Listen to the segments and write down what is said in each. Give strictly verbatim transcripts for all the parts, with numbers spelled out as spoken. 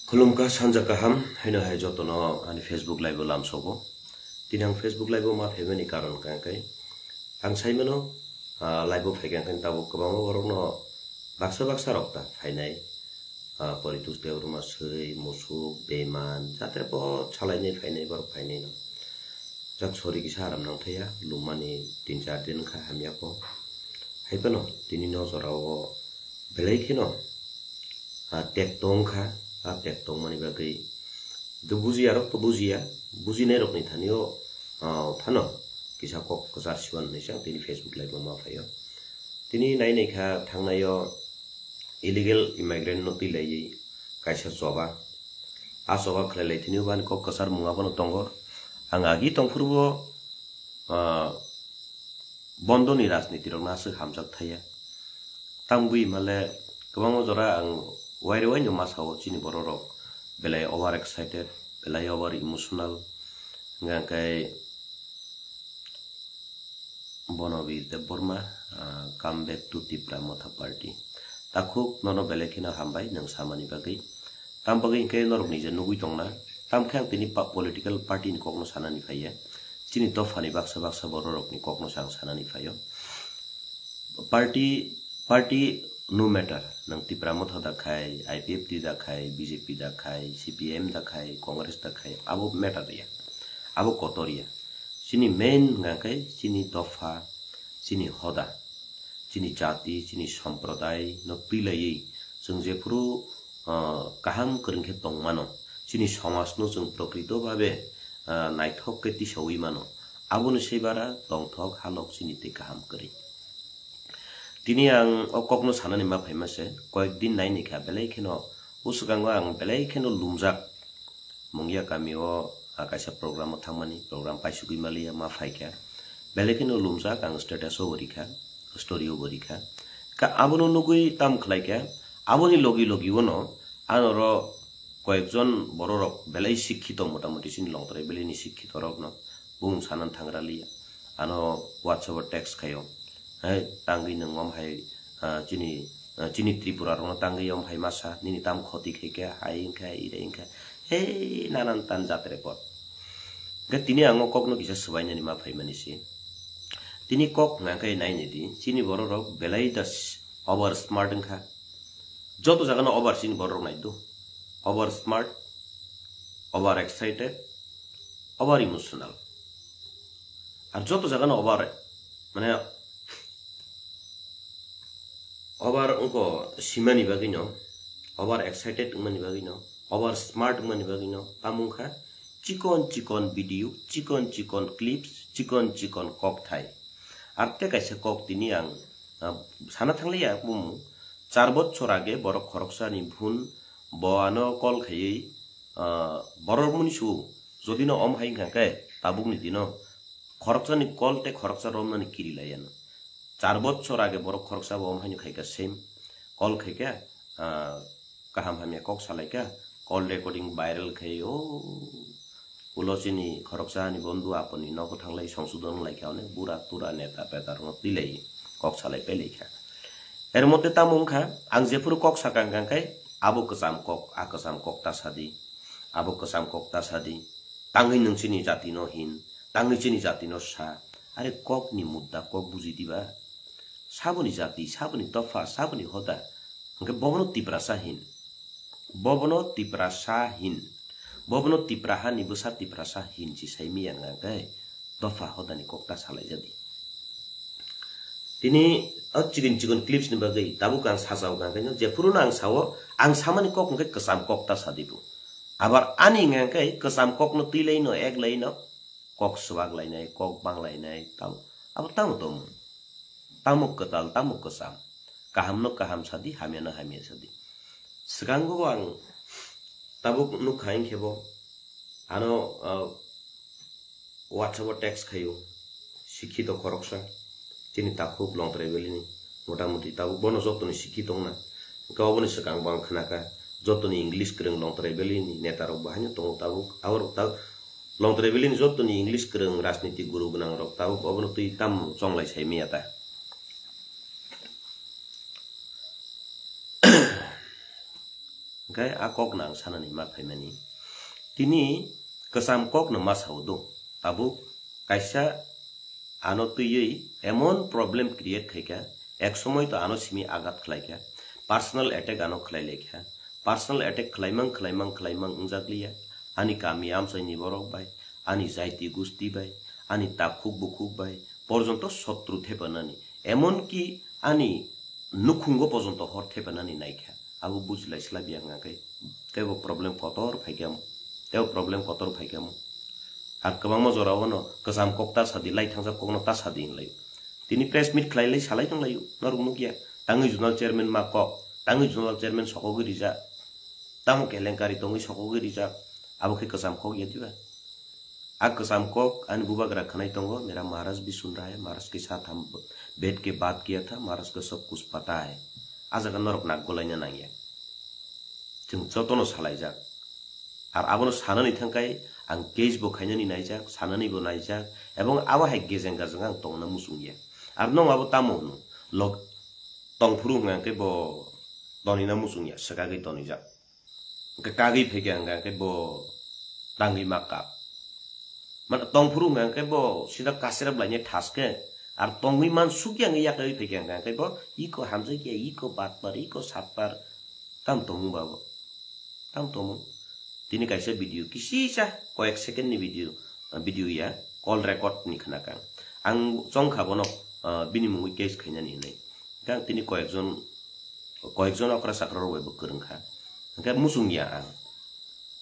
Khulumkha, sanja kaham, haino hai jotono ani Facebook live o lamsogo. Tini ang Facebook live o ma phaimani karon kha khe, ang saimano, ah, live o phaikha khe tabuk kwbangma borokno baksa baksa rok ta phainai. Ah, Poritus Debbarma swi, musuk, beman, jatre bo salainai phainai, borok phainai no. Jak sori kisa aram nang thaya, lumani tin char din kha hamya ko. Hai phano tini no jora o belai kheno, ah, tek tong kha, ah, tek tongmani bagwi do bujiya rok to bujiya, bujinai rokni thani o, ah, phano kisa kok kwchar siban hinwi se ang tini Facebook live o ma phaio. Tini nai nai kha thangnai o illegal immigrant no twi laiwi kaisa choba. A choba khlai lai thini o bani kok kwchar mung abono tongo. Ang agi tong phuru bo, ah, bondo ni rajniti rok no aswk hamjak thaya. Tang bui male kwbangma jora ang waire waino ma sao chini borok rok belai over excited, belai over emotional. Hingkha khe Bonobir Debbarma, ah, come back to Tipra Motha Party. Takhuk nono belai kheno hambai nwng samani bagwi. Tam bagwi hinkhe norok nije nugwi tongna. Tam khe ang tini pa-, political party ni kokno sanani phaiya. Chini dophani baksa baksa bororokni kokno se ang sanani phaio. Party, party no matter. Nwng Tipra Motha da khai, I P F T da khai, B J P da khai, C P M da khai, Congress da khai, abo matter ya. Abo kotor ya. Chini main hwnka khe chini dopha, chini hoda, chini jati, chini somprodai no twi laiwi chwng jephuru, ah, kaham kwrwng khe tong mano, chini somaj no chwng prokrito bhabe, ah, naithok khe tisaui mano, aboni se bara tongthok halok chini tei kaham kwrwi. Tini ang o kokno sanani ma phaima se, koyek din naini kha belai kheno, o swkango ang belai kheno lumjak. Mungya kami o, ah, kaisa program o thangmani, program paisugwi maliya ma phaikha. Belai kheno lumjak ang status o bo rikha, story o bo rikha. Ka abono nugwi tam khlaikha, aboni logi logi ono ano ro koyekjon bororok belai sikhito, motamoti chini Longtrai Valley ni sikhito rokno bung sanan thangra liya. Ano WhatsApp o text khaio, "Hai, tangwi nwng om hai, ah, chini, ah, chini Tripura rokno tangwi om hai masa, nini tam khoti khaikha, hai wngkha, ire wngkha, hei, nanan tan jatre pot." Hwnkhe tini ang o kokno kisa swbainani ma phaimani se. Tini kok hwnkha khe nainai di, chini bororok belai da s-, over smart wngkha. Joto jagano over chini bororok nai do. Over smart, over excited, over emotional. Ar joto jagano over, mane, over wngkha simani bagwino, over excited wngmani bagwino, over smart wngmani bagwino, tamo wngkha chikon chikon video, chikon chikon clips, chikon chikon kokthai. Ar tei kaisa kok tini ang, ah, sana thangliya bumung. Char bochor age borok khoroksani bhun bo ano call khaiwi, ah, borok muni su jodi no om hai wngkha khe tabukni dino khoroksani call tei khoroksa romnani kiri laiya no. Char bochor age borok khoroksa bo om haino khaikha same. Call khaikha, ah, kaham hamya kok salaikha, call recording viral khai o. Ulo chini khoroksa ni bondhu aponi nogo thanglai songsodon wnglaikha, onek bura tura neta peta rokno twilai kok salai pailaikha. Er mote tamo wngkha, ang jephuru kok sakang kang khai, abo kwcham kok, a kwcham kok ta sadi, abo kwcham kok ta sadi, tangwi nwng chini jati no hin, tangwi chini jati no sa, are kok ni mudda kok buji diba? Saboni jati, saboni dopha, saboni hoda, hwnkhe bobono Tiprasa hin. Bobono Tiprasa hin. Bobono Tipraha ni bwsa Tiprasa hin si sai miya wngkha khe dopha hodani kok ta salai jadi. Tini o chikon chikon clips ni bagwi tabuk ang sajao wngkha khe, jephuru no ang sao, ang samani kok hwnkhe kwcham kok ta sadi bo. Abar ani wngkha khe kwcham kok no twi lai no, ek lai no, kok swbak lainai, kok bang lainai, tam-, abo tamo tongmung? Tamo kwtal, tamo kwcham? Kaham no kaham sadi, hamya no hamya sadi. Swkango ang tabuk nukha hinkhe bo, ano, ah, WhatsApp o text khaio, sikhito khoroksa, chini takhuk Longtrai Valley ni, motamoti tabuk bono jotoni sikhito wngna. Hwnkhe oboni swkang bo ang khnakha, jotoni English kwrwng Longtrai Valley ni neta rok bo haino tongo tabuk, aborok ta-, Longtrai Valley ni jotoni English kwrwng rajniti guru gwnang rok tabuk obono twi tamo chonglai sai manya ta. Khe a kokno ang sanani ma phaimani. Tini kwcham kokno ma sao do. Tabuk kaisa ano twiwi emon problem create khaikha, ek somoi to ano simi agat khlaikha, personal attack ano khlai laikha. Personal attack khlaimang, khlaimang, khlaimang wngjak liya. Ani kami amchaini borok bai, ani jaiti gusti bai, ani takhuk bukhuk bai, porjonto sotru thepanani. Emonki ani nukhungo porjonto hor thepanani naikha. Abo bujilai slai biya hwnga khe, teibo problem kotor phaikha mo. Teibo problem kotor phaikha mo. Ar kwbangma jorao no kwcham kok ta sadi, lai thangjak kokno ta sadi hinlai. Tini press meet khlai lai, salai tong laio. Norok nukya. Tangwi zonal chairman ma kok. Tangwi zonal chairman sokogwi rijak. Tamo kelenkari tongwi sokogwi rijak. Abo khe kwcham kok ya diba? A kwcham kok ani bubagra khwnai tongo, "Mera Maharaj bi sun raha hai, Maharaj ke saath hum bed ke baat kiya tha, Maharaj ka sab kuch pata hai." A jaga norok nak golaina nangya. Chwng jotono salaijak. Ar abono sanani thangkai ang case bo khainani naijak, sanani bo naijak, ebong abo hai gejeng gajeng ang tongna muchungya. Ar nong abo tamo hwno, lok tongphuru hwnkha khe bo tonina muchungya, swkagwi tonijak. Hwnkhe kagwi phaikha hwnkha khe bo tangwi ma kap. Mane tongphuru hwnkha khe bo sida kasirap laina thaskhe, ar tongwi man sukya hwnkhe yakagwi phaikha hwnkha khe bo iko hamjakya, iko batpar, iko satpar. Tam tongmung ba bo? Tam tongmung? Tini kaisa video, kisisa koyek second ni video, video ya, call record ni khna kang. Ang chongkha bono, ah, bini mungwi case khainani hinwi. Kang tini koyekjon, koyekjon okra chakra rok bai bo kwrwng kha. Hwnkhe muchung ya ang.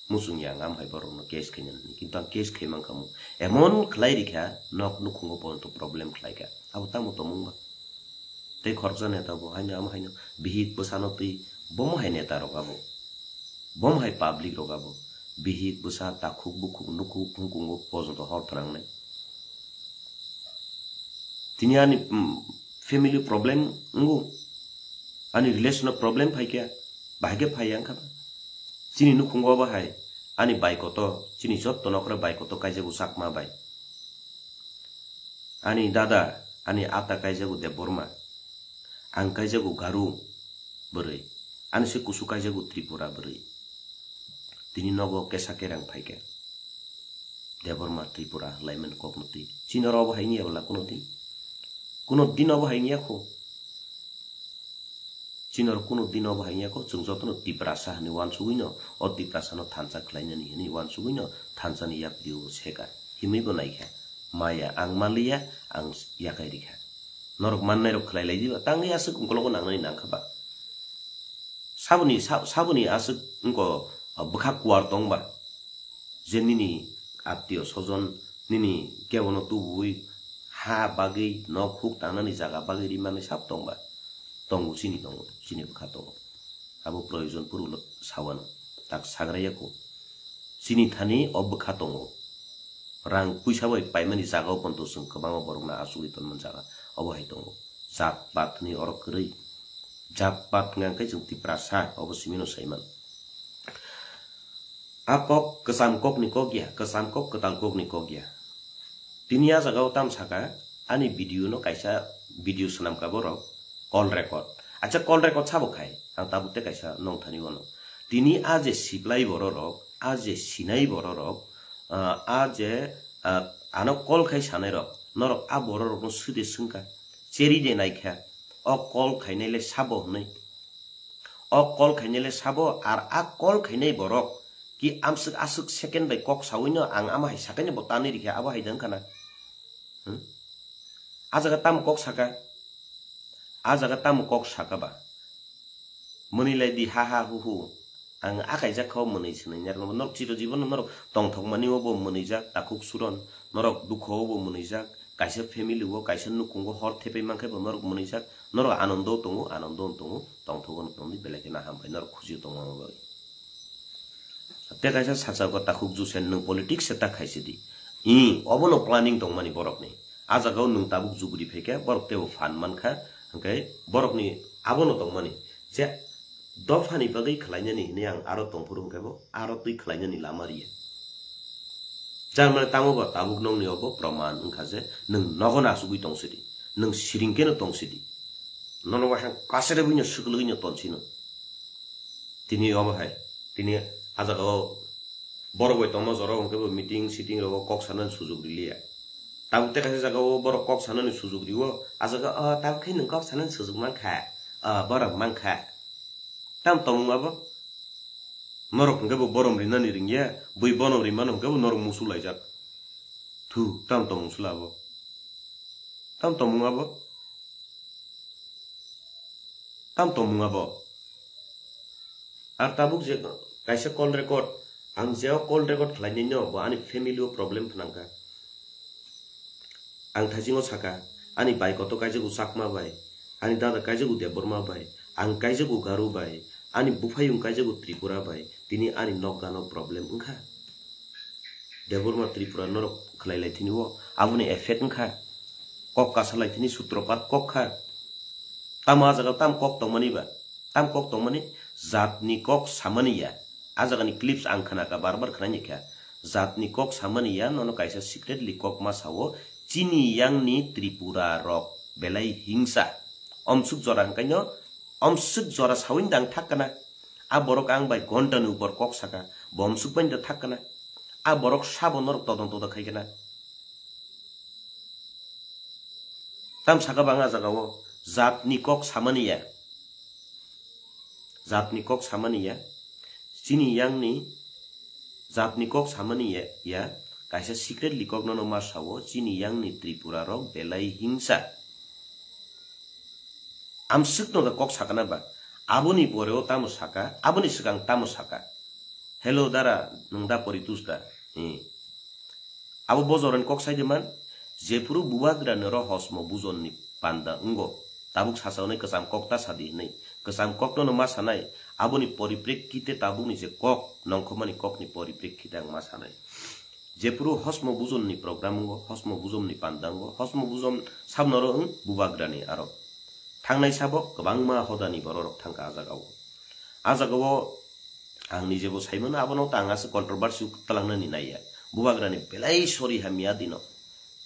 Muchung ya ang, am hai borok no case khainani. Kintu ang case khai mankha mo. Emon khlai rikha, nok nukhungo porjonto problem khlaikha. Abo tamo tongmung ba? Tei khoroksa neta bo haino amo haino bihik bwsano twi bomo hai neta rok abo. Bomo hai public rok abo. Bihik bwsa takhuk bukhuk nukhuk hungkungo porjonto hor phnangnai. Tini ani, mm, family problem wngo. Ani relation o problem phaikha. Bahai khe phaiya wngkha ba? Chini nukhungo abo hai. Ani bai kotor, chini jotto nokra bai kotor kaijago Chakma bai. Ani dada, ani ata kaijago Debbarma. Ang kaijago Garu bwrwi. Ani se kusu kaijago Tripura bwrwi. Tini nogo kesa kerang phaikha. Debbarma Tripura hwlaimani kokno twi. Chini oro obo hai wngya bwla kuno din? Kuno din obo hai wngya kho. Chini oro kuno din obo hai wngya kho, chwng jotono Tiprasa hwnwi uansugwino, o Tiprasano thansa khlainani hwnwi uansugwino thansani yapri o seka. Himwi bo naikha, maya ang manliya, ang yakai rikha. Norok mannairok khlai lai diba, tangwi aswk ungkologo nangnani nangkha ba? Saboni, sa-, saboni aswk wngko, bwkha kuar tong ba? Je nini attiyo sojon, nini kebono tubui, ha bagwi, nok huk tangnani jaga bagwi rimani sab tong ba? Tongo, chini tongo, chini bwkha tongo. Abo proyojon puru lo sawano, tak sagraya kho. Chini thani o bwkha tongo. Rang puisa bai paimani jaga o ponto chwng kwbangma borokno achugwi tonmani jaga obo hai tongo. Jat pat hwnwi oro kwrwi. Jat pat hwnka hwnkhe chwng Tiprasa, obo simino saiman. A kok kwcham kokni kok ya, kwcham kok kwtal kokni kok ya. Tini a jagao tam saka, ani video no kaisa video swnamka borok, call record. Acha call record sabo khai, ang tabuk tei kaisa nongthani wano. Tini a je siplai bororok, a je sinai bororok, ah, a je, ah, ano call khai sanairok, norok a bororokno swide swngkha, cheri de naikha, o call khainai le sabo hwnwi. O call khainai le sabo, ar a call khainai borok ki amswk aswk second bai kok sawino ang ama hai sakaino bo tanwi rikha, abo hai da wngkha na? Hmm? A jaga tamo kok saka? A jaga tamo kok saka ba? Mwnwi lai di ha ha hu hu. Ang a kaijak kha o mwnwi swnwi nai rwkno. Norok chiro jibono norok tongthokmani o bo mwnwijak, takhuk suron. Norok dukho o bo mwnwijak. Kaisa family o, kaisa nukhungo hor thepai mankhe bo norok mwnwijak. Norok anondo tongo, anondo tongo. Tongthogo no tongdi, belai kheno hambai norok khujio tongma bagwi. Tei kaisa sachago takhuk jusen nwng politics se ta khaisidi. I, obono planning tongmani borokni. A jagao nwng tabuk jugudi phaikha, borok teibo phan mankha, hwnkhe borokni abono tongmani. Je dophani bagwi khlainani hinwi ang aro tongphuru hwnkhe bo aro twi khlainani lama riya. Jar mane tamo ba tabuk nokni obo proman wngkha je nwng nogo nasugwi tongsidi, nwng siring kheno tongsidi. Nono waisa kasere buino swkluino tonsino. Tini omo hai, tini a jaga o borok bai tongma jora hwnkhe bo meeting sitting rogo kok sanani sujuk riliya. Tabuk tei kaisa jaga o borok kok sanani sujuk riwo, a jaga o tabuk khe nwng kok sanani sujuk mankha, o borok mankha. Tam tongmung abo? Norok hwnkhe bo borom rinani ringya, bui borom rimano hwnkhe bo norok musu laijak. Thu, tam tongmung sula abo? Tam tongmung abo? Tam tongmung abo? Ar tabuk je kaisa call record, ang je o call record khlainai no, bo ani family o problem phnangkha. Ang thaisingo saka, ani bai koto kaijago Chakma bai, ani dada kaijago Debbarma bai, ang kaijago Garo bai, ani buphayung kaijago Tripura bai, tini ani nokgano problem wngkha. Debbarma Tripura norok khlai lai thini o, aboni effect wngkha. Kok kasa lai thini sutropat kok kha. Tamo a jaga tam kok tongmani ba? Tam kok tongmani jatni kok samani ya. A jagani clips ang khnaka, bar bar khnani kha. Jatni kok samani ya, nono kaisa secretly kok ma sao, chini yangni Tripura rok belai hingsa. Omsuk jora hwnkhaino, omsuk jora sawin dang thak kana. A borok ang bai ghonta ni upor kok saka, bo omsuk bai da thak kana. A borok sabo norok todon todon khai kana. Tam saka bang a jaga o, jatni kok samani ya. Jatni kok samani ya. Chini yangni jatni kok samani ya, ya. Kaisa secretly kok nono ma sao, chini yangni Tripura rok belai hingsa. Amswk no kok sakana ba. Aboni pore o tamo saka, aboni swkang tamo saka. Hello dara, nwng da Poritus da? Hi. Abo bojorani kok sai de man, jephuru bubagra noro hosmo bujonni panda wngo, tabuk sasaunai kwcham kok ta sadi hinwi. Kwcham kokno no ma sanai, aboni poriprekkite tabukni je kok, nongkhormani kokni poriprekkite ang ma sanai. Jephuru hosmo bujonni program wngo, hosmo bujomni panda wngo, hosmo bujom sabnoro wng bubagrani aro. Thangnai sabo kwbangma hodani bororok thangkha a jagao. A jagao ang nijebo saimano, abono ta ang aswk controversy twlangnani naiya. Bubagrani belai sori hamya dino.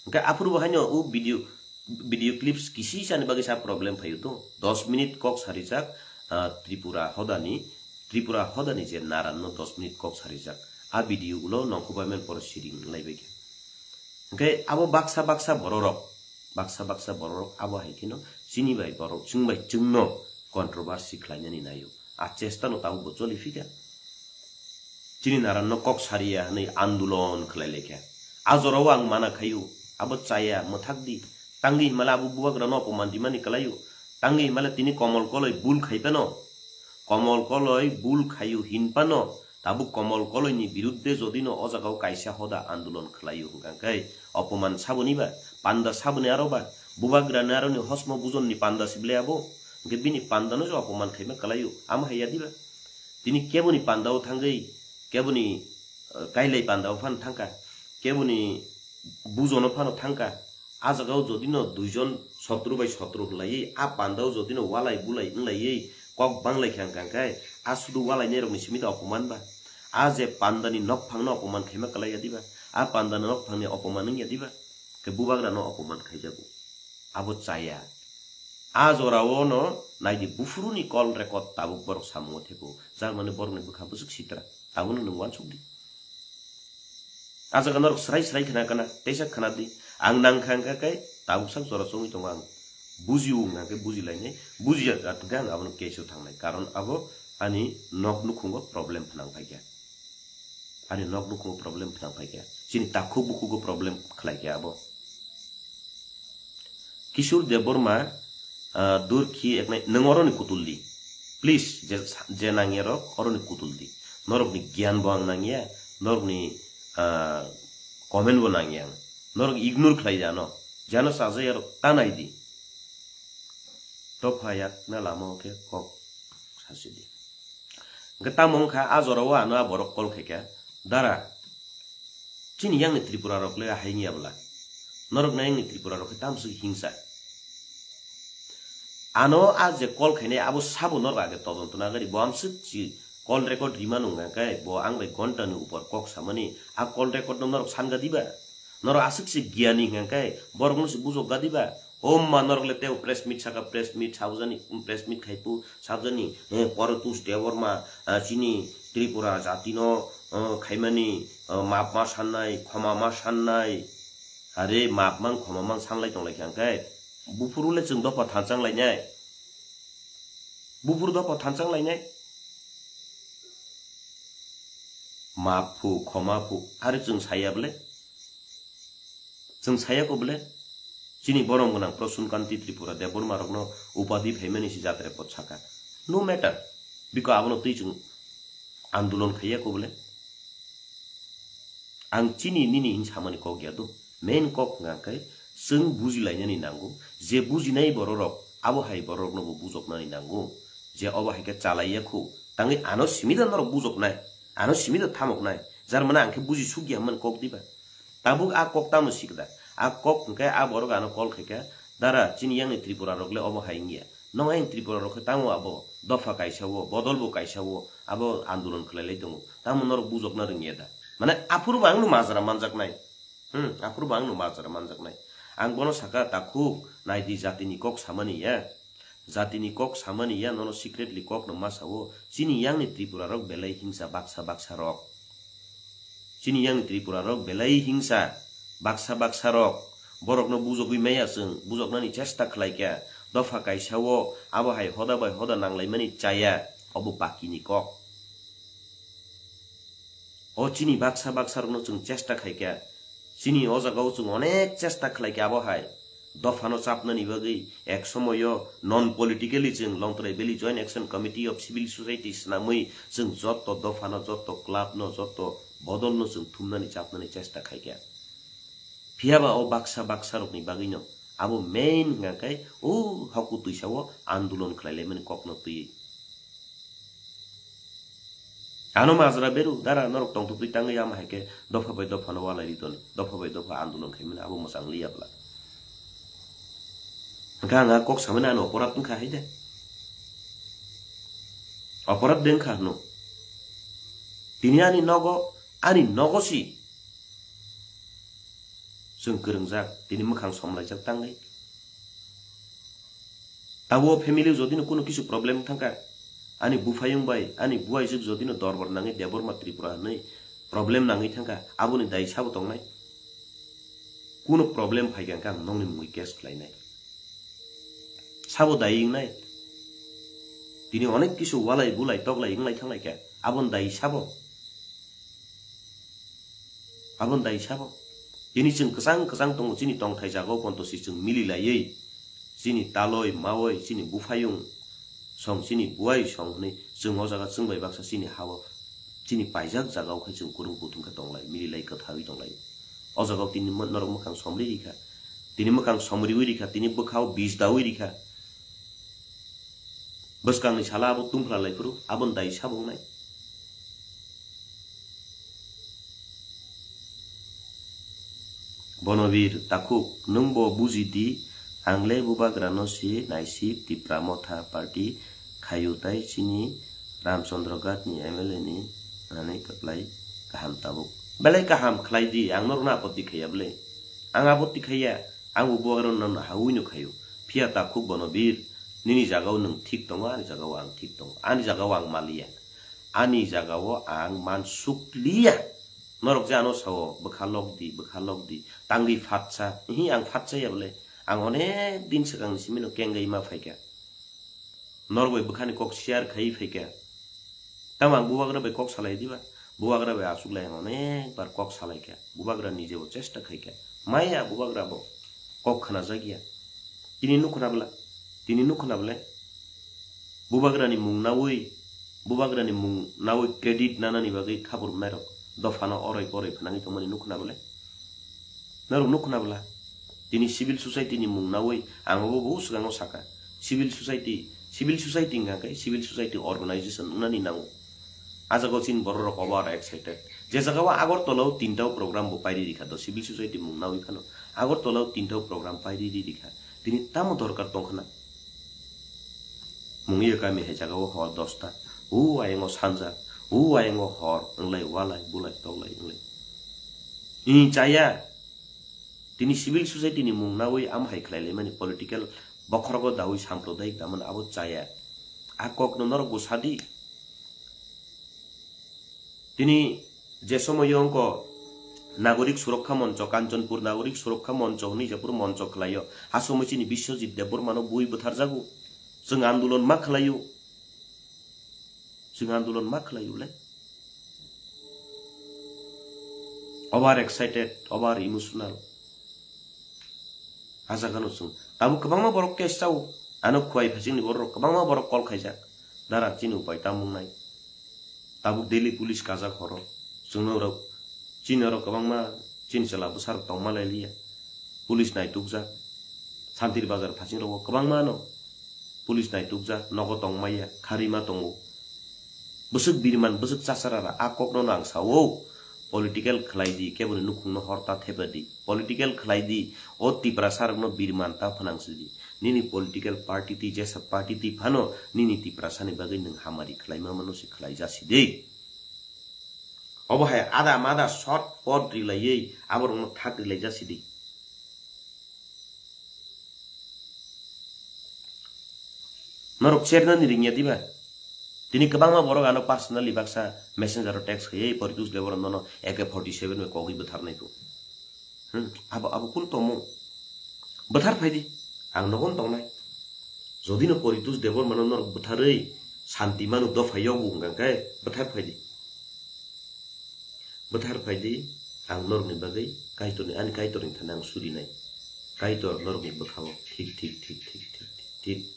Hwnkhe aphuru bo haino o video, video clips kisi sani bagwi sa problem phaio to. Dos minute kok sarijak, ah, Tripura hodani, Tripura hodani je naranno dos minute kok sarijak. A video ulo nongkhorbai man poro siring laibaikha. Hwnkhe abo baksa baksa bororok, baksa baksa bororok abo hai kheno chini bai borok, chwng bai chwngno controversy khlainani naio. A chesta no tabuk bo choli phikha. Chini naranno kok sariya hwnwi andolon khlai laikha. A jorao ang mana khaio, abo chaya, mwthak di. Tangwi himala abo bubagrano opoman dimani kwlaio. Tangwi himala tini Komol Koloi bul khai phano. Komol Koloi bul khaio hin phano. Tabuk Komol Koloini birudde jodino o jagao kaisa hoda andolon khlaio hwnkha khe opoman saboni ba, panda saboni aro ba, bubagrani aroni hosmo bujonni panda sible abo. Hwnkhe bini pandano je opoman khaima kwlaio, amo hai ya diba? Tini keboni pandao thangwi, keboni, eh, kailai pandao phan thangkha, keboni bujono phano thangkha. A jagao jodino duijon sotro bai sotro hwnlaiwi, a pandao jodino walai bulai wnglaiwi kok banglai kha hwnkha khe, a sudu walainairokni simi da opoman ba? A je pandani nokphangno opoman khaima kwlai ya diba? A pandani nokphangni opoman wng ya diba? Khe bubagrano opoman khaijago. Abo chaya. A jorao no naidi buphuruni call record tabuk borok samungo thepo. Jar mani borokni bwkha bwswk sitra. Abono nwng uansuk di. A jaga norok srai srai khna kana, teisa khna di. Ang nang kha hwnkha khe tabuk sak jora chongwi tongo ang. Buji o hwnkha khe buji lainai, buji ya hwnkha ang abono case o thangnai. Karon abo ani nok nukhungo problem phnang phaikha. Ani nok nukhungo problem phnang phaikha. Chini takhuk bukhugo problem khlaikha abo. Kishore Debbarma, ah, dur khi eknai, nwng oroni kutul di. Please, je, je nangya rok, oroni kutul di. Norokni giyan bo ang nangya, norokni, ah, comment bo nangya ang. Norok ignore khlai di ano. Jano sajaya rok ta nai di. Topha yakna lama o khe kok sasi di. Hwnkhe tamo wngkha, a jorao ano a borok call khaikha, "Dara, chini yangni Tripura rok le hai wngya bwla? Norok na yangni Tripura rok khe tamswk hingsa?" Ano a je call khainai abo sabo norok age todonto nagari, bo amswk si call record rimano wngkha khe, bo ang bai ghonta ni upor kok samani, a call record no norok sanga diba? Norok aswk se giyani hwnkha khe, borok no se bujok ga diba? O ma norok le teo press meet saka, press meet sabjani, press meet khaipu sabjani, eh, Porotosh Debbarma, ah, chini Tripura jati no, eh, khaimani, eh, map ma sannai, khoma ma sannai. Are map mang khoma mang sanlai tonglai kha hwnkhe buphuru le chwng dopha thanchang lainai. Buphuru dopha thanchang lainai. Map phu, khoma phu, are chwng saya bole. Chwng saya ko bole. Chini borom gwnang Prasun Kanti Tripura Debbarma rokno upadi phaimani si jatre pot saka. No matter. Biko abono twi chwng andolon khaiya ko bole. Ang chini nini hin samani kok ya do. Main kok hwnkha khe chwng bujilainani nango. Je bujinai bororok, abo hai bororokno bo bujoknani nango. Je obo hai khe chalaiya khu. Tangwi ano simi da norok bujoknai. Ano simi da thamoknai. Jar mane ang khe buji suk ya hwnmani kok diba. Tabuk a kok tamo sikda. A kok hwnkhe a borok ano call khaikha, "Dara, chini yang ni Tripura rok le obo hai wngya. Nong ayang Tripura rok khe tamo abo dopha kaisa o, bodol bo kaisa o, abo andolon khlai lai tongo. Tamo norok bujokna rwngya da?" Mane aphuru bo ang no majra manjaknai. Hmm, aphuru bo ang no majra manjaknai. Ang bono saka, "Takhuk, naidi jatini kok samani ya. Jatini kok samani ya, nono secretly kok no ma sao. Chini yang ni Tripura rok belai hingsa baksa baksa rok." Chini yang Tripura rok belai hingsa, baksa baksa rok. Borokno bujogwi maya chwng, bujoknani chesta khlai kha. Dopha kaisa o, abo hai hoda bai hoda nanglaimani chaya, obo bakini kok. O chini baksa baksa rokno chwng chesta khai kha. Chini o jaga o chwng onek chesta khlai kha abo hai. Dophano chapnani bagwi ek somoyo non politically chwng Longtrai Valley Joint Action Committee of Civil Society swnamwi chwng jotto dophano, jotto clubno, jotto bodolno chwng thumnani chapnani chesta khaikha. Phiyaba o baksa baksarokni bagwino abo main hwnkha khe o hoku twisao andolon khlailaimani kokno twiwi. Ano majra beru, dara norok tongthokgwi tangwi ama hai khe dopha bai dophano walai ri toni, dopha bai dopha andolon khaimani abo mwchang liya bwla. Hwnkhe ang a kok samani ano oporad wngkha hai de. Oporad de wngkha hwno. Tini ani nogo, ani nogo si. Chwng kwrwngjak, tini mwkhang somlaijak tangwi. Abo family jodino kuno kisu problem thangkha, ani buphayung bai, ani buaijwk jodino dorbar nangwi Debbarma Tripura hwnwi problem nangwi thangkha, aboni dai sabo tongnai? Kuno problem phaikha hwnkhe ang nokni mungwi case khlainai. Sabo dai wngnai? Tini onek kisu walai bulai toklai wnglai thanglaikha, aboni dai sabo? Aboni dai sabo? Tini chwng kwchang kwchang tongo, chini tongthai jagao ponto si chwng mililaiwi, chini taloi, maoi, chini buphayung song, chini buai song hwnwi chwng o jaga chwng bai baksa chini ha-o, chini paijak jagao khai chwng kwrwng kuthum khe tonglai, mililai kwthawi tonglai. O jagao tini mo-, norok mwkhang somri rikha, tini mwkhang somriwi rikha, tini bwkhao bis dawi rikha. Bwskangni sala abo tungphla lai phuru, aboni dai sabo wngnai? Bonobir takhuk, nwng bo buji di, ang le bubagra no si naisik Tipra Motha party khayu tai chini Ramchandra Ghat ni M L A ni ani kwplai kaham tabuk. Belai kaham khlai di, ang norok no apotti khaiya bwle? Ang apotti khaiya, ang bo bubagra no hawi no khayu. Phiya takhuk Bonobir, nini jagao nwng thik tongo, ani jagao ang thik tongo. Ani jagao ang maliya. Ani jagao ang mansukliya. Norok je ano sao, bwkha lok di, bwkha lok di. Tangwi phatsa, hi ang phatsa ya bole. Ang onek din swkang ni simi no kengwi ma phaikha. Norok bai bwkhani kok share khai phaikha. Tamo ang bubagra bai kok salai diba? Bubagra bai aswk lai ang onek bar kok salai kha. Bubagra nije bo chesta khai kha. Maya bubagra bo kok khna jak ya. Tini nuk khna bwla? Tini nuk khna bwle? Bubagra ni mung nawi, bubagra ni mung nawi credit nanani bagwi khabur mwnai rok dophano oroi poroi phnangwi tongmani nuk khna bwle? Norok nuk khna bwla? Tini civil society ni mung nawi ang obo bo swkango saka. Civil society, civil society hwnkha khe civil society organization wngnani nango. A jagao chini borok rok obo aro excited. Je jagao Agartala o tinta o program bo pairi rikha do civil society mung nawi phano. Agartala o tinta o program pairi ri rikha. Tini tamo dorkar tongkhna? Mungya kami hai jagao hor dosta. O ayango sanja, o ayango hor, wnglai walai, bulai, toklai, wnglai. Ih, chaya. Tini civil society ni mung nawi am hai khlai laimani political bokhorogo dawi samprodayik damani abo chaya. A kokno norok bo sadi. Tini je somoyo wngkha Nagorik Surokha Moncho, Kanchanpur Nagorik Surokha Moncho hwnwi jephuru moncho khlaio, ha somoy chini Biswajit Debbarmano bui bwtharjago. Chwng andolon ma khlaio. Chwng andolon ma khlaio le. Over excited, over emotional. Ajagano chwng. Tabuk kwbangma borok case chao. Ano Khowai Phasingni borok kwbangma borok call khaijak. Dara chini upai tamo wngnai. Tabuk Delhi police kajak horo. Chwngno rok, chini oro kwbangma chini chwla bwsarok tongma lailiya. Police naitukjak. Santir Bazar Phasingrogo kwbangma no police naitukjak, nogo tongmaya, kharima tongo. Bwswk birman, bwswk chasarara, a kokno no ang sao, political khlai di, keboni nukhungno horta thepa di. Political khlai di, o Tiprasa rokno birman ta phanang si di. Nini political party ti, jesa party ti phano, nini Tiprasa ni bagwi nwng hamari khlai ma mano se khlai jasi di. Obo hai ada mada short pot rilaiwi aborokno thak rilai jasi di. Norok chernani ringya diba? Tini kwbangma borok ano personally baksa messenger o text khaiwi Poritus Debbarma no A K forty seven bai kogwi bwtharnai kho. Hmm, abo, abo kunu tongmung? Bwthar phai di, ang nogon tongnai. Jodi no Poritus Debbarma no norok bwtharwi santi manu dopha yogu hwnkha khe bwthar phai di. Bwthar phai di, ang norokni bagwi Kaitorni, ani Kaitorni thani ang surinai. Kaitor norokni bwkhao thik, thik, thik.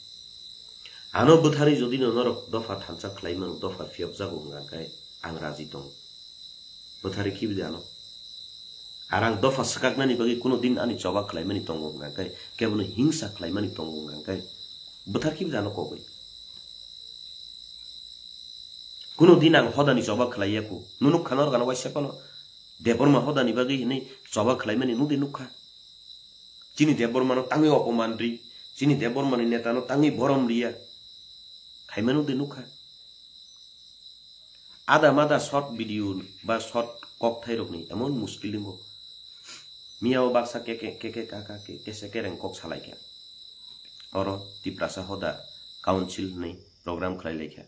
Ano bwtharwi jodi no norok dopha thansa khlai mano, dopha phiyokjago hwnkha khe ang raji tongo. Bwtharwi khibi di ano. Ar ang dopha swkaknani bagwi kuno din ani choba khlaimani tongo hwnkha khe, kebono hingsa khlaimani tongo hwnkha khe, bwthar khibi di ano kogwi. Kuno din ang hodani choba khlai ya kho. Nunuk khano rwgano waisa phano Debbarma hodani bagwi hinwi choba khlaimani nudi nukha. Chini Debbarmano tangwi opoman ri, chini Debbarmani netano tangwi borom riya. Khaimano de nukha. Ada mada short video ba short kokthairokni emon muskil wngo. Miyao baksa ke, ke, ke, ke, ka, ka, ke, kese kereng kok salaikha. Oro Tiprasa Hoda Council hwnwi program khlai laikha.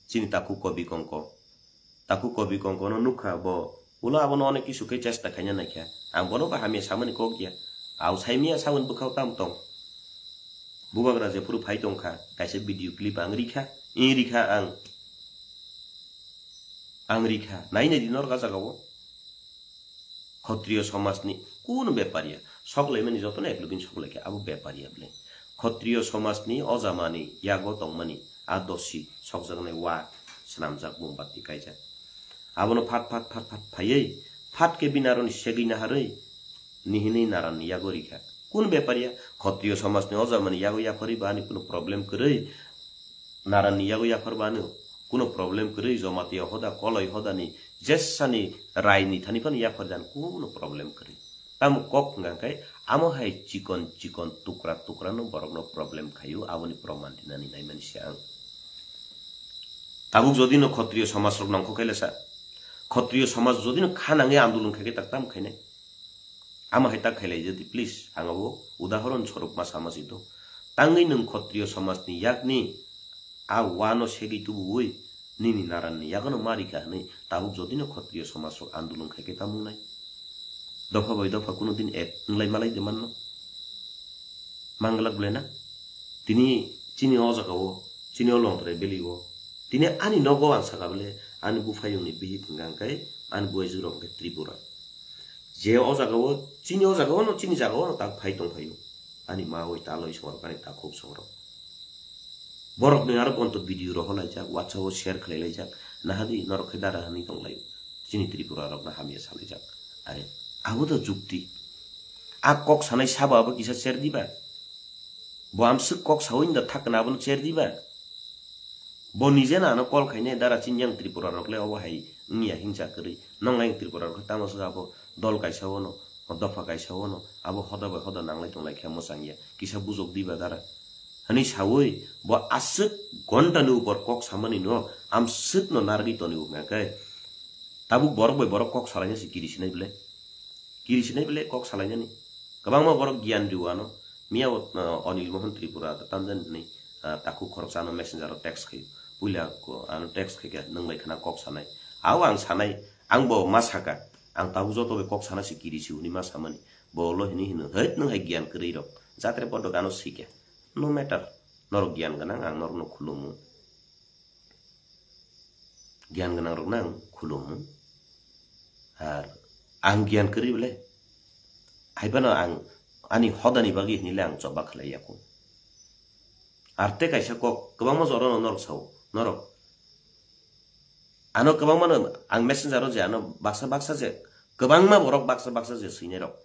Chini takhuk Kobi Kongko. Takhuk Kobi Kongkono nukha bo, ulo abono onek kisu khe chesta khaina naikha. Ang bono bo hamya samani kok ya. Au saimya sawan bwkhao tam tong. Bubagra jephuru phai tongkha, kaisa video clip ang rikha, ing rikha ang. Ang rikha, nainai di norok a jagao. Khotriyo somajni kuno bepariya, soklaimani jotono eklogin soklaikha, abo bepariya bwle. Khotriyo somajni ojamani yago tongmani a dosi sokjaknai wa swnamjak, mombatti kaijak. Abono phat phat phat phat phaiwi phat khe bini aroni segwi naharwi nihinwi naranni yago rikha. Kun bepariya? Khotriyo somajni ojamani yago yapharwi ba ani kuno problem kwrwi, naranni yago yapharwi ba ani kuno problem kwrwi, Jamatia Hoda, Koloi Hodani jesani raini thani phano yapharjan kuno problem kwrwi. Tamo kok hwnkha khe amo hai chikon chikon tukra tukra no borok no problem khaio, aboni proman rinani naimani se ang. Tabuk jodi no Khotriyo somaj rok nongkho khe lesa, Khotriyo somaj jodi no kha nangwi andolon khai khe tak tam khainai. Amo hai tak khailai jadi please, ang abo udahoron swarup ma sama si do. Tangwi nwng Khotriyo somajni yakni a wano segwi tubuwi nini naranni yagono ma rikha hwnwi tabuk jodi no Khotriyo somaj rok andolon khai khe tamo wngnai? Dopha bai dopha kuno din ek wnglai malai de manno. Manglak bwle na? Tini chini o jagao, chini o Longtrai valley o, tini ani nogo ang saka bwle, ani buphayungni bihik hwnkha hwnkhe ani buaijwk rok hwnkhe Tripura. Je o jagao, chini o jagao no, chini jagao no tak phai tong phaio. Ani ma oi taloi sorok, ani takhuk sorok. Borok ni aro bonto video rok holaijak, WhatsApp o share khlai laijak. Nahadi norok khe dara hwnwi tong lai. Chini Tripura rok na hamya salaijak. Are, abo da jukti. A kok sanai sabo abo kisa cher diba? Bo amswk kok sawi da thak na abono cher diba? Bo nije na ano call khainai dara chini yang Tripura rok le obo hai wngya hingsa kwrwi. Nong yang Tripura rok tamo swk abo dol kaisa ono, dopha kaisa ono, abo hoda bai hoda nanglai tonglai khe mwchang ya. Kisa bujok diba dara? Hani sawi bo aswk ghonta ni upor kok samani no amswk no narwgwi toni wngkha khe. Tabuk borok bai borok kok salaina se kiri sinai bwle. Kiri sinai bwle kok salainani. Kwbangma borok giyan rw ano. Miya o, ah, Anil Mohan Tripura tamjani hwnwi, ah, takhuk khoroksa ano messenger o text khaio. Puila ko-, ano text khaikhe nwng bai khna kok sanai. Ao ang sanai, ang bo ma saka. Ang tabuk joto bai kok sana se kiri si hwnwi ma samani. Bo lo hwnwi hino, "Hait, nwng hai giyan kwrwi rok. Jatre podo gano sikya." No matter. Norok giyan gwnang, ang norokno khulumu. Giyan gwnang rokno ang khulumu. Ar ang giyan kwrwi bole. Haibano ang ani hodani bagwi hinile ang choba khlai yaku. Ar te kaisa kok kwbangma jora no norok sao, norok. Ano kwbangma no ang messenger o je ano baksa baksa je kwbangma borok baksa baksa je swinai rok.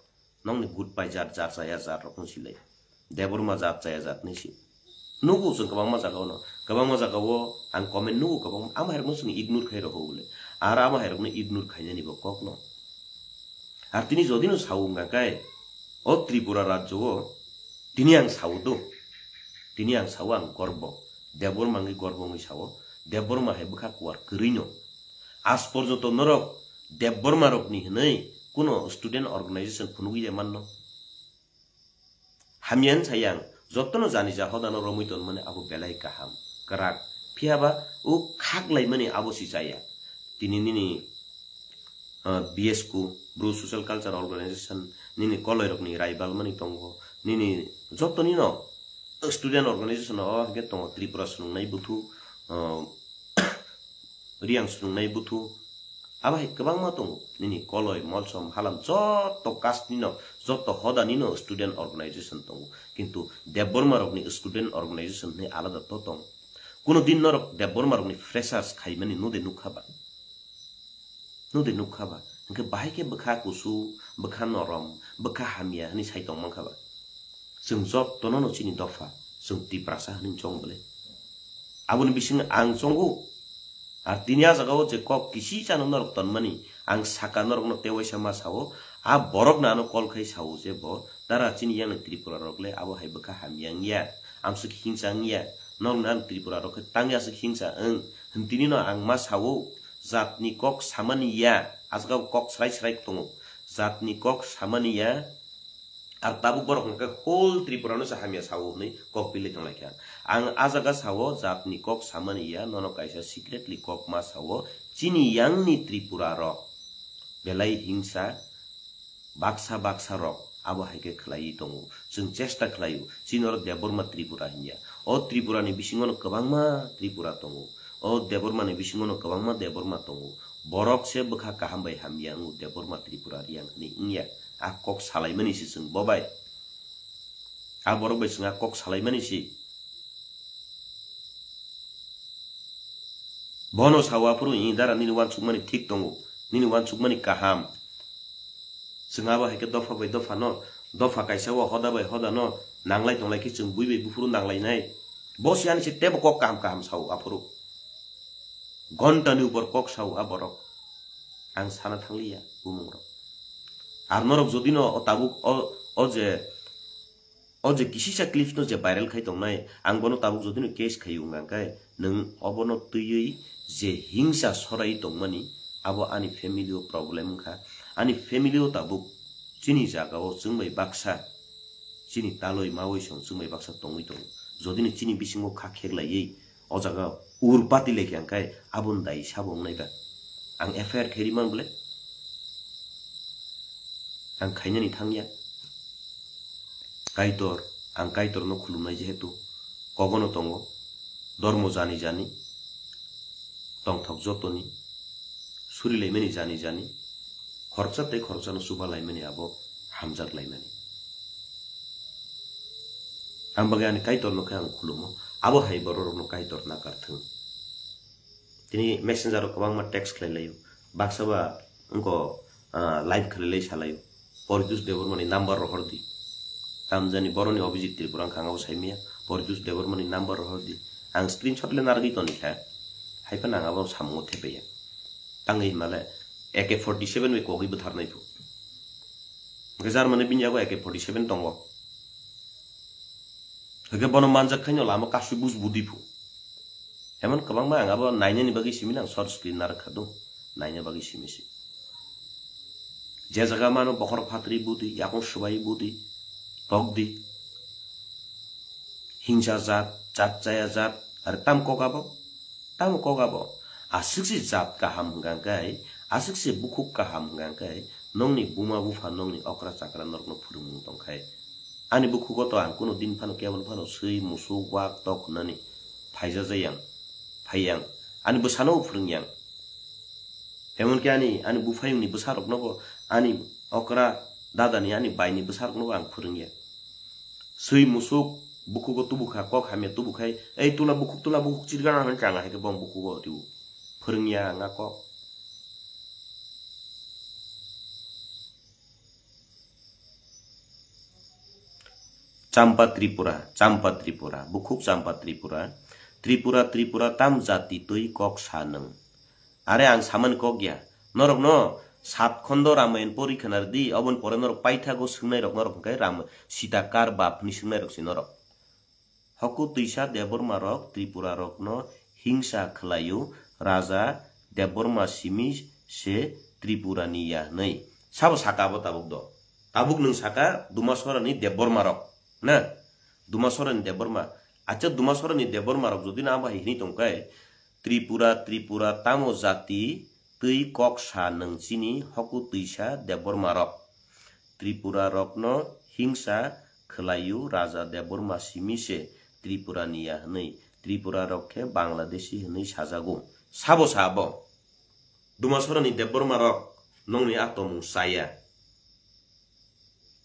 Nokni good pai jat, jat chaya jat rok wng silai. Debbarma jat chaya jat ni si. Nugo chwng kwbangma jaga ono. Kwbangma jaga o ang comment nugo kwbangma. Ama hai rokno chwng ignore khai rokho bole. Aro ama hai rokno ignore khainani bo kok no. Ar tini jodi no sao wngkha kai, o Tripura rajyo o tini ang sao do. Tini ang sao ang gorbo. Debbarma wngwi gorbo wngwi sao. Debbarma hai bwkha kuar kwrwi no. As porjonto norok Debbarma rokni hwnwi kuno student organization phunugwi de manno. Hamya hwn sayang, jotono jani ja hodano romwi tonmani abo belai kaham, kwrak. Phiya ba o khak laimani abo si chaya. Tini nini, ah, B S Q, Bru Social Culture Organization, nini koloi rokni raibalmani tongo, nini jotonino student organization o hwnkhe tongo Tripura Swrwngnai Buthu, ah, Riyang Swrwngnai Buthu, abo hai kwbangma tongo. Nini koloi, molsom, halam joto caste nino, joto hoda nino student organization tongo. Kintu Debbarma rokni student organization hwnwi alada to tong. Kuno din norok Debbarma rokni freshers khaimani nude nukha ba? Nude nukha ba? Hwnkhe bahai khe bwkha kusu, bwkha norom, bwkha hamya hwnwi sai tong mankha ba? Chwng jotono no chini dopha, chwng Tiprasa hwnwi chong bole. Aboni bisingo ang chongo. Ar tini a jaga o je kok kisi chano norok tonmani, ang saka norokno tewaisa ma sao, a borokno ano call khai sao je bo, "Dara chini yang Tripura rok le abo hai bwkha hamya wngya, amswk hingsa wngya, norokno ano Tripura rok khe tangya aswk hingsa wng," hwn tini no ang ma sao, jatni kok samani ya, a jaga o kok srai srai tongo, jatni kok samani ya, Ar tabuk borok hwnkhe whole Tripura no se hamya sao hwnwi kok pilwi tonglaikha. Ang a jaga sao jatni kok samani ya, nono kaisa secretly kok ma sao, chini yangni Tripura rok belai hingsa baksa baksa rok abo hai khe khlaiwi tongo. Chwng chesta khlaio, chini oro Debbarma Tripura hinya. O Tripura ni bisingo no kwbangma Tripura tongo. O Debbarma ni bisingo no kwbangma Debbarma tongo. Borok se bwkha kaham bai hamya wngo Debbarma Tripura riyang hwnwi wngya. A kok salaimani se chwng bo bai. A borok bai chwng a kok salaimani se. Bono sawa phuru i dara nini wansukmani thik tongo. Nini wansukmani kaham. Chwng abo hai khe dopha bai dopha no, dopha kaisa o hoda bai hoda no nanglai tonglai khe chwng bui bai buphuru nanglainai. Bo se ani se tebo kok kaham kaham sao aphuru. Ghonta ni upor kok sao a borok. Ang sana thangliya bumung rok. Ar norok jodi no o tabuk o, o je, o je kisisa clips no je viral khai tongnai, ang bono tabuk jodi no case khai wng ang khe, nwng obono twiwi je hingsa sorai tongmani, abo ani family o problem wngkha. Ani family o tabuk chini jaga o chwng bai baksa, chini taloi mawi song chwng bai baksa tongwi tongo. Jodi no chini bisingo kha kheklaiwi o jaga ur pati lekha ang khe, aboni dai sabo wngnai ba? Ang F I R khe ri man bole? Ang khainani thangya. Kaitor, ang Kaitor no khulumnai jehetu kogono tongo, dormo jani jani, tongthok jotoni, surilaimani jani jani, khoroksa tei khoroksa no chuba laimani abo hamjak laimani. Ang bagwi ani Kaitor no khe ang khulumo, abo hai borok rok no Kaitor nakar thung. Tini messenger o kwbangma text khlai laio. Baksa ba wngko, ah, live khlai lai salaio. Poritus Debbarma ni number rohor di. Tamjani boroni Abhijit Tripura wngkha, ang abo saimaya. Poritus Debbarma ni number rohor di. Ang screenshot le narwgwi toni kha. Hai phano ang abo samungo thepaiya. Tangwi himale A K forty seven bai kogwi bwtharnai phu. Hwnkhe Germany bini yago A K forty seven tongo. Hwnkhe bono manjak khaino lama kasui bus budi phu. Emon kwbangma ang abo nainani bagwi simi nang short screen narwkha do. Naina bagwi simi si. Je jaga mano bokhorok phatri budi, yakung swbai budi, tokdi. Hingsa jat, jat chaya jat, ar tam kok abo? Tamo kok abo? Aswk se jat kaham hwnkha khe, aswk se bukhuk kaham hwnkha khe, nongni buma bupha, nongni okra chakra norokno phwrwngmung tongkhai. Ani bukhugo to ang kuno din phano keboni phano swi, musuk, wak, tok hwnani phaijajayang, phaiyang. Ani bwsano phwrwngyang. Emonki ani, ani buphayungni bwsarokno bo, ani okra dadani, ani baini bwsarokno bo ang phwrwngya. Swi, musuk, bukhugo tubukha, kok hamya tubukhai, "Ei tula bukhuk, tula bukhuk, chirgana," hwnwi changa hai khe bong bukhugo twibo. Phwrwngya ang a kok. Champa Tripura, Champa Tripura, bukhuk Champa Tripura, Tripura, Tripura, tam jati twi kok sa nwng. Are ang samani kok ya, norokno sat khondo Ramayan pori khna rwdi, oboni pore norok paithago swngnairok norok hwnkhe Ram-, Sita kar bap hwnwi swngnairok se norok. Hoku twisa Debbarma rok Tripura rokno hingsa khlaio, Raja Debbarma simi se Tripura ni ya hwnwi. Sabo saka abo tabuk do? Tabuk nwng saka Dumasora ni Debbarma rok, na? Dumasora ni Debbarma. Acha Dumasora ni Debbarma rok jodi na abo hai hini tongkai, Tripura, Tripura, tamo jati twi kok sa nwng chini hoku twisa Debbarma rok. Tripura rokno hingsa khwlaio Raja Debbarma simi se Tripura ni ya hwnwi, Tripura rok khe Bangladeshi hwnwi sajago. Sabo sa abo? Dumasora ni Debbarma rok nongni a tomung chaya.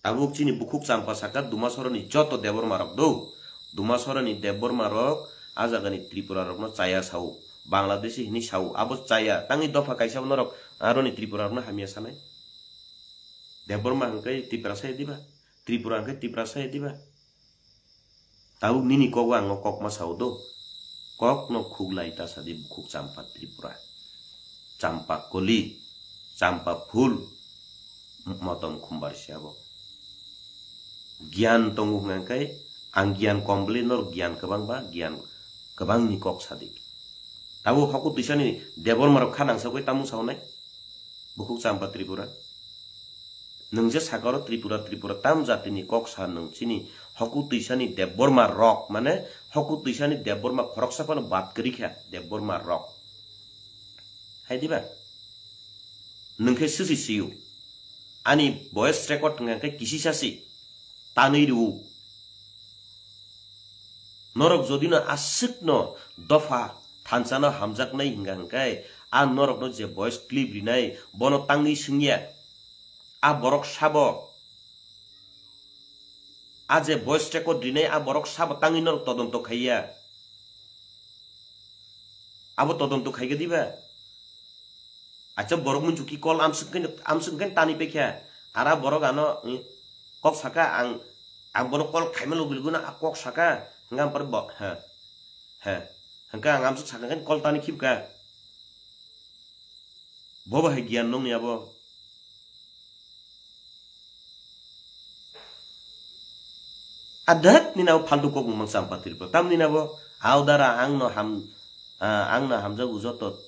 Tabuk chini bukhuk Champa saka Dumasora ni joto Debbarma rok do. Dumasora ni Debbarma rok a jaga ni Tripura rokno chaya sao. Bangladeshi hwnwi sao. Abo chaya. Tangwi dopha kaisa bo norok aroni Tripura rokno hamya sanai. Debbarma hwnkhe Tiprasa ya diba? Tripura hwnkhe Tiprasa ya diba? Tabuk nini kogo ang o kok ma sao do. Kok no khuklai ta sadi bukhuk Champa Tripura. Champa koli, Champa phul, motom khumbar se abo. Giyan tongo hwnkha khe ang giyan kom bwle, nor giyan kwbang ba, giyan kwbang ni kok sadi. Tabuk hoku twisani Debbarma rok kha nangsa koi tamung saonai. Bukhuk Champa Tripura. Nwng je sakaro Tripura, Tripura tam jatini kok sa nwng chini hoku twisani Debbarma rok, mane hoku twisani Debbarma khoroksa phano bad kwrwi kha Debbarma rok. Hai diba? Nwng khe sisi siyo. Ani voice record hwnkha khe kisisa si. Tanwi rwo. Norok jodi no aswk no dopha thansa no hamjaknai hwnkha hwnkhe, a norok no je voice clip rinai, bono tangwi swngya. A borok sabo, a je voice record rinai, a borok sabo tangwi norok todonto khaiya. Abo todonto khaikha diba? Acha borok muichuki call amswk khe, amswk khe tani pekha. Ara borok ano, eh, kok saka ang, ang bono call khaima logi logi no a kok saka, hwnkha ampar bo, ha, ha. Hwnkha ang amswk saka khe call tani khibka. Bo bahai giyan nongni abo. Adak ni nabo faltu kok mung Champa Tripura. Tam ni nabo, audara ang no ham, ah, ang no hamjago joto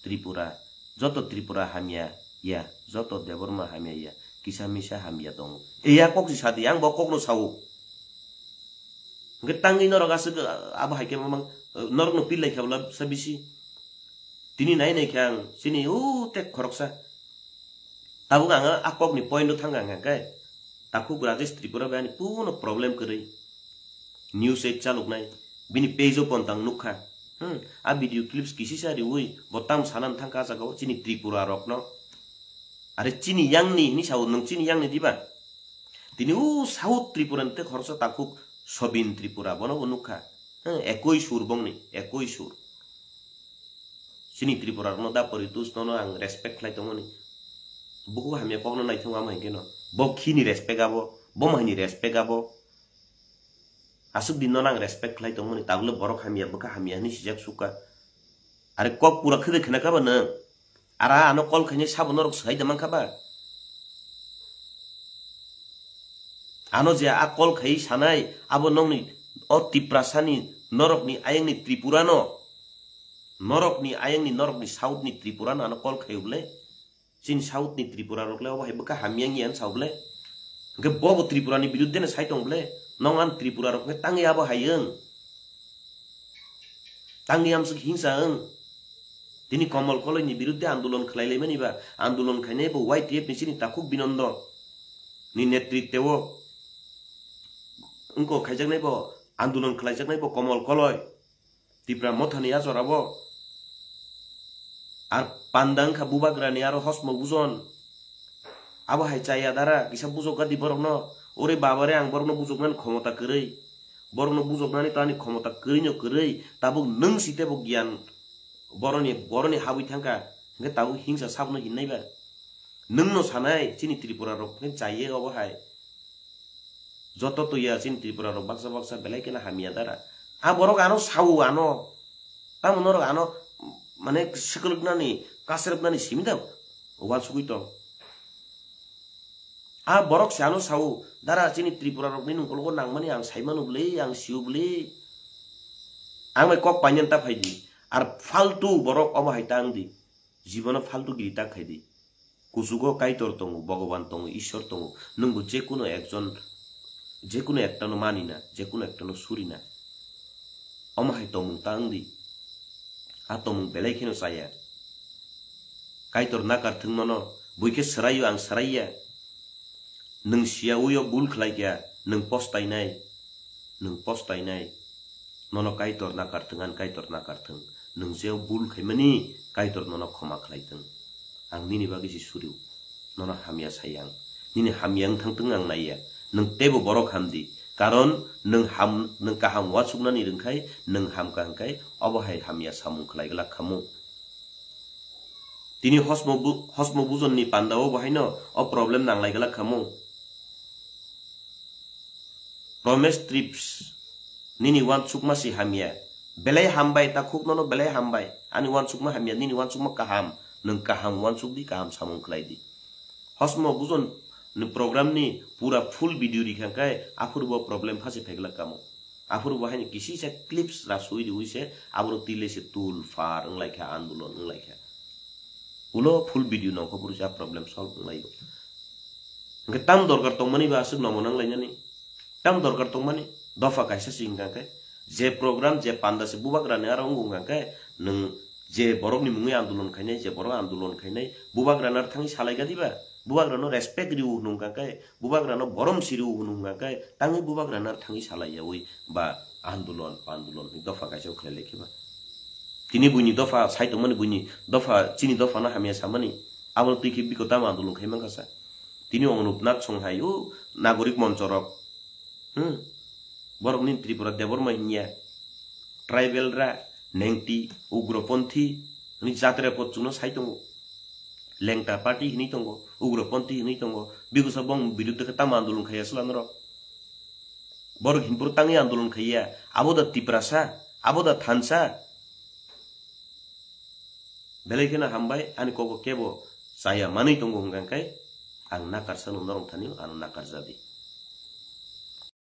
Tripura, joto Tripura hamya ya, joto Debbarma hamya ya, kisa misa hamya tongo. Eya kok si sadi, ang bo kok no sao. Hwnkhe tangwi norok aswk, ah, abo hai khe mamang, ah, norok no pil lai khe bwla sa bisi. Tini nai nai khe ang chini o tek khoroksa. Tabuk ang a kok ni point o thang ang khe. Takhuk Rajesh Tripura bai ani puno problem kwrwi. News eight chaluknai. Bini page o pontang nukha. Hmm, a video clips kisisa riwi bo tam sanan thangkha a jaga o chini Tripura rokno. Are chini yangni hini sao nwng chini yangni diba? Tini o South Tripura ni tei khoroksa takhuk Sobin Tripura, bono bo nukha. Heh, ekoi sur bongni, ekoi sur. Chini Tripura rokno da poritus nono ang respect khlai tongmani. Buku hamya kokno naithok ama hinkhe no. Bo khini respect abo, bo mahini respect abo. Aswk din nono ang respect khlai tongmani, tabukle borok hamya, bwkha hamya hinwi sijak sukha. Are kok pura khede khna kha ba nwng? Ara ano call khainai sabo norok swhai da mankha ba? Ano je a call khai sanai abo nongni o Tiprasani norokni ayangni Tripurano, norokni ayangni norokni Southni Tripurano ano call khai bwle? Chini South ni Tripura rok le obo hai bwkha hamya wngya sao ble? Hwnkhe bo bo Tripura ni biruddhe no sai tong ble? Nong an Tripura rok hwnkhe tangwi abo hai wng? Tangwi amsuk hingsa wng? Tini Komol Koloi ni biruddhe andolon khlai lai mani ba, andolon khainai bo Y T F ni chini takhuk Binondo ni netritwo wngko khaijaknai bo, andolon khlaijaknai bo Komol Koloi. Tipra Motha ni a jora bo. Ar panda wngkha bubagra ni aro hosmo bujon. Abo hai chaya dara kisa bujok gadi borok no. Ore baba re, ang borok no bujok nani khomota kwrwi. Borok no bujok nani to ani khomota kwrwi no kwrwi. Tabuk nwng si tebo giyan boroni, boroni habwi thangkha. Hwnkhe tabuk hingsa sabno hinnai ba. Nwng no sanai chini Tripura rok hwnkhe chaiye obo hai. Joto tuya chini Tripura rok baksa baksa belai kheno hamya dara. A borok ano sao ano. Tamo norok ano mane swkwlwknani, kasrwknani simi da uansugwi tong. A borok se ano sao, dara chini Tripura rokni nungkologo nangmani ang saimano bwle, ang sio bwle. Ang bai kok painani ta phaidi. Ar faltu borok obo hai ta wngdi. Jibono faltu giri ta khaidi. Kuchugo Kaitor tongo, Bhogoban tongo, Ishwar tongo. Nwngbo je kuno ekjon, je kuno ektano mani na, je kuno ektano suri na. Omo hai tongmung ta wngdi. A tongmung belai kheno chaya. Kaitor nakar thwng nono, buikhe swraio ang swraiya. Nwng siya uyo bul khlai kha, nwng postainai, nwng postainai. Nono Kaitor nakar thwng, ang Kaitor nakar thwng. Nwng jeo bul khaimani, Kaitor nono khoma khlai thwng. Ang nini bagwi se suriu. Nono hamya sai ang. Nini hamya wng thang thwng ang naiya. Nwng teibo borok hamdi. Karon nwng ham, nwng kaham uansuknani rwngkhai, nwng hamkha hwnkhe obo hai hamya samung khlai glak khamu. Tini hosmo bu-, hosmo bujonni pandao bo haino o problem nanglai glak khamu. Promes Trips, nini uansukma si hamya. Belai hambai, takhuk nono belai hambai. Ani uansukma hamya, nini uansukma kaham. Nwng kaham uansuk di, kaham samung khlai di. Hosmo bujon ni program ni pura full video rikha khe aphuru bo problem phasi phaiglak kamo. Aphuru bo haini kisisa clips rasui riui se aborok twi lai se tul far wng lai kha, andolon wng lai kha. Ulo full video nongkho phuru se a problem solve wng lai o. Hwnkhe tam dorkar tongmani ba aswk nomo nang lainani? Tam dorkar tongmani? Dopha kaisa se hwnkha khe je program, je panda se bubagrani aro wng wngkha khe, nwng je borokni mungwi andolon khainai, je borok andolon khainai, bubagrano thangwi salai gadi ba? Bubagrano respect riu hwnwi wngkha khe, bubagrano borom si riu hwnwi wngkha khe, tangwi bubagrano thangwi salai yaui ba andolon, pandolon hwnwi dopha kaisa khlai lai khe ba? Tini buini dopha sai tongmani, buini dopha, chini dophano hamya samani, abono twi khe biko tamo andolon khai mankha sa? Tini Onupnath Songhai, o nagorik monchorok, hmm, borokni Tripura Debbarma hinya, tribal ra, nengti, ugroponthi, hwnwi jatra pot chwngno sai tongo. Lengta party hwnwi tongo, ugroponthi hwnwi tongo, bikosa bong biruddhe khe tamo andolon khaiya swla norok. Borok hinphuru tangwi andolon khaiya, abo da Tiprasa, abo da thansa. Belai kheno hambai, ani kogo kebo chaya manwi tongo hwnkha khe, ang nakarsa no norok thani ano nakarja di.